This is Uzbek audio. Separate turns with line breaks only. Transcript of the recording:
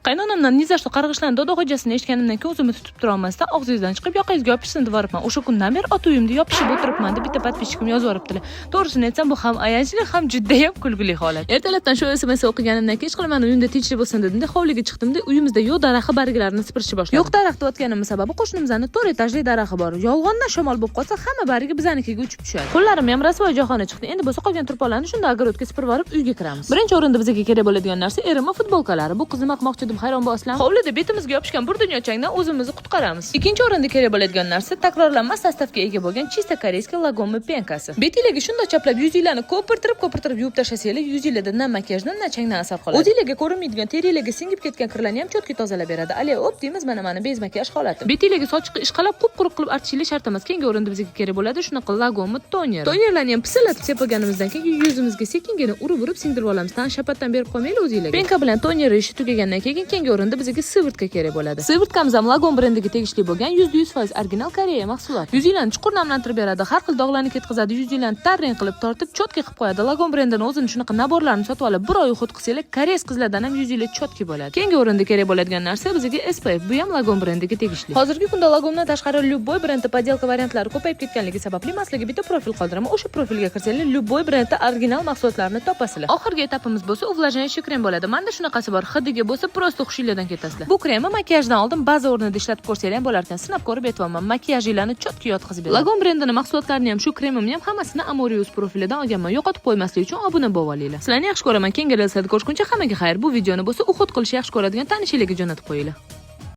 Qaynonamdan ни за что qarg'ishlarni dodoxojasini eshitganimdan keyin o'zimni tutib turolmasdan, og'zingizdan chiqib, yoqangizga yopishsin deb yuboribman. O'sha kundan beri ot uyimda yopishib o'tiribman, deb bitta подписчик im yozib yuboribdilar. To'g'risini aytsam, bu ham ayanchli, ham judayam kulgili holat. Ertalabdan shu SMS o'qiganimdan keyin, ishqilib, mani uyimda tinchlik bo'lsin dedimda, hovliga chiqdimda, uyimizda yo'q daraxti barglarini sipirishni boshladim. Yo'q daraxt deyotganimni sababi, qo'shnimizni to'rt etajli daraxti bor. Yolg'ondan shamol bo'lib qolsa, hamma bargi bizanikiga uchib tushadi. Qo'llarim ham rasvo jahoni chiqdi. Endi bo'lsa qolgan turpolarni shunda огород ga sipirib yuborib, uyga kiramiz. Birinchi o'rinda bizga kerak bo'ladigan narsa erimni futbolkalari. Bu qizni nima qilmoqchi deb hayron bo'lasizlar. Hovlida betimizga yopishgan bir dunyo changdan o'zimizni qutqaramiz. Ikkinchi o'rinda kerak bo'ladigan narsa takrorlanmas состав ga ega bo'lgan чисто корейский Lagomi пенка si. Betinglarga shundoq chaplab, yuzinglarni ko'pirtirib ko'pirtirib yuvib tashlasanglar, yuzinglarda na makiyajdan, na changdan asar qoladi. O'zinglarga ko'rinmaydigan, teringlarga singib ketgan kirlarni ham чётко tozalab beradi. Ali op deymiz, mana без макияж holati. Betinglarga sochiqqa ishqalab, qup quruq qilib artishinglar shart emas. Keyingi o'rinda bizga kerak bo'ladi shunaqa Lagomi toner. Tonerlarni ham pisillatib sepganimizdan keyin yuzimizga sekingina urib urib singdirib olamiz. Tan shapatdan berib qo'ymaylik o'zinglarga. Пенка bilan toner ishi tugagandan keyin keyingi o'rinda bizga сыворотка kerak bo'ladi. Сыворотка miz ham Lagom brendiga tegishli bo'lgan 100% original Koreya mahsuloti. Yuzinglarni chuqur namlantirib beradi, har xil dog'larni ketkazadi, yuzinglarni tarang qilib tortib, чётко qilib qo'yadi. Lagom brendini o'zini shunaqa набор larini sotib olib, bir oy уход qilsanglar, koreys qizlardan ham yuzinglar чётко bo'ladi. Keyingi o'rinda kerak bo'ladigan narsa bizga SPF. Bu ham Lagom brendiga tegishli. Hozirgi kunda Lagomdan tashqari любой brendda подделка variantlari ko'payib ketganligi sababli man sizlarga bitta profil qoldiraman. O'sha profilga kirsanglar, любой brendda original mahsulotlarni topasizlar. Oxirgi etapimiz bo'lsa увлажняющий krem bo'ladi. Menda shunaqasi bor. Hidiga bo'lsa просто hushinglardan ketasizlar. Bu kremni makiyajdan oldin baza o'rnida ishlatib ko'rsanglar ham bo'lar ekan. Sinab ko'rib aytyapman. Makiyajinglarni чётко yotqizib beradi. Lagom brendini mahsulotlarini ham, shu kremimni ham hammasini Amorius profilidan olganman. Yo'qotib qo'ymaslik uchun obuna bo'lib olinglar. Sizlarni yaxshi ko'raman. Keyingi reelslarda ko'rishguncha hammaga xayr. Bu videoni bo'lsa уход qilishni yaxshi ko'radigan tanishinglarga jo'natib qo'yinglar.